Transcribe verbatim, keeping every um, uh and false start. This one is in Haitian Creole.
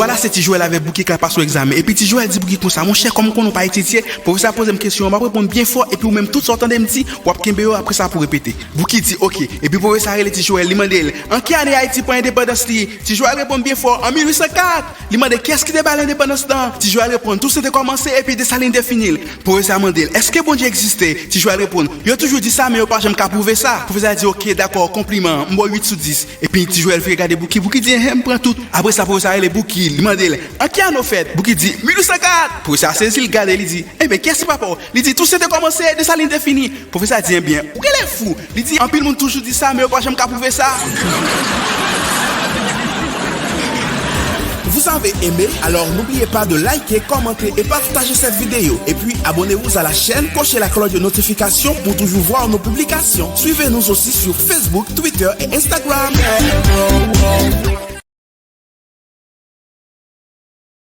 Vwala, se Ti Jwèl avèk Bouki k al pase yon egzamen. Epi Ti Jwèl di Bouki konsa, monchè, kòm m konnen w pa etidye, pwofesè a poze m kesyon yo, m ap reponn byen fò, epi ou menm tout sa w tande m di, w ap kenbe yo, apre sa pou repete. Bouki di, oke. Epi pwofesè a rele Ti Jwèl, li mande l, an ki ane Ayiti pran endepandans li? Ti Jwèl reponn byen fò, an mil uit san kat. Li mande, kiyès ki te ba l endepandans lan? Ti Jwèl reponn, Tousen te kòmanse epi Desalin te fini l. Pwofesè a mande l, èske Bondye egziste? Ti Jwèl reponn, yo toujou di sa, men yo pa janm ka pwouve sa. Pwofesè a di, oke, dakò, konpliman, m ba w uit sou dis. Epi Ti Jwèl vire gade Bouki, Bouki di, enhen, m pran tout. Apre sa, pwofesè a rele Bouki, li mande l, an ki ane w fèt? Bouki di, mil uit san kat. Pwofesè a sezi, l gade, li di, enben, kiyès ki papa w? Li di, Tousen te kòmanse, Desalin te fini. Pwofesè a di, enben, ou genlè fou. Li di, anpil moun toujou di sa, men yo pa janm ka pwouve sa. Vous avez aimé? Alors n'oubliez pas de liker, commenter et partager cette vidéo. Et puis abonnez-vous à la chaîne, cochez la cloche de notification pour toujours voir nos publications. Suivez-nous aussi sur Facebook, Twitter et Instagram.